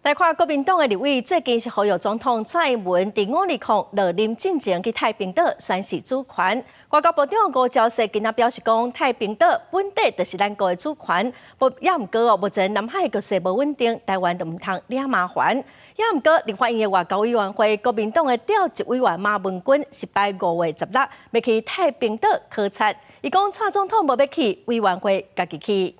來看國民黨的立委最近是呼籲總統蔡英文佇5/20落任進前去太平島宣示主權。外交部長吳釗燮今仔表示講，太平島本底就是咱國的主權，不也毋過哦，目前南海局勢無穩定，台灣就毋通惹麻煩。也毋過立法院的外交委員會，國民黨的調職委員馬文君是擺5月16欲去太平島考察，伊講蔡總統無欲去，委員會家己去。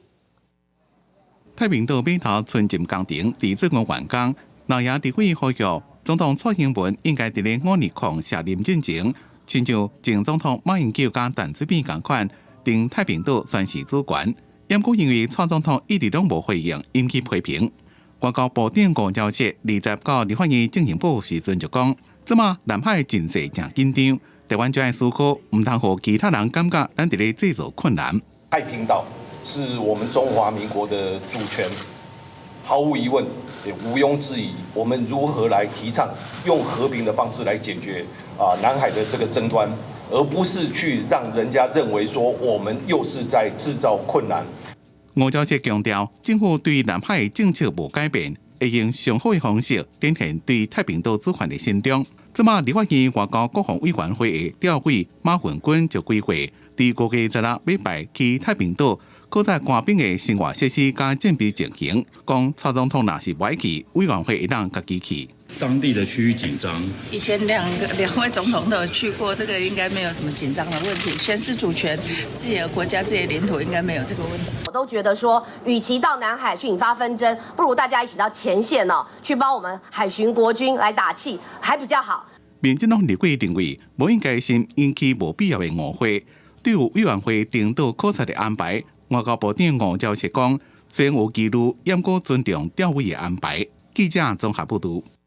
太平島碼頭沉浸工程佇最近完工，藍營立委呼籲總統蔡英文應該佇咧5/20卸任進前，親像前總統馬英九佮陳水扁仝款，登太平島宣示主權。毋過因為蔡總統一直攏無回應，引起批評。外交部長吳釗燮20號立法院進行報時陣就講，這馬南海情勢誠緊張，台灣就愛思考，毋通予其他人感覺咱佇咧製造困難。太平島是我們中華民國的主權，毫無疑問，也毋庸置疑。我們如何來提倡用和平的方式來解決南海的這個爭端，而不是去讓人家認為說我們又是在製造困難。吳釗燮強調，政府對南海政策無改變，會用上好的方式展現對太平島主權的慎重。這馬立法院外交國防委員會的調委馬文君就規劃，佇5月16欲排去太平島考察官兵的生活設施佮戰備情形，講蔡總統若是無愛去，委員會會當家己去。當地的區域緊張。以前兩位總統都有去過，這個應該沒有什麼緊張的問題。宣示主權，自己的國家、自己的領土，應該沒有這個問題。我都覺得說，與其到南海去引發紛爭，不如大家一起到前線哦，去幫我們海巡國軍來打氣，還比較好。民進黨立委認為，無應該先引起無必要的誤會。對於委員會登島考察的安排，外交部長吳釗燮講，雖然有疑慮，猶閣尊重調委的安排。記者綜合報導。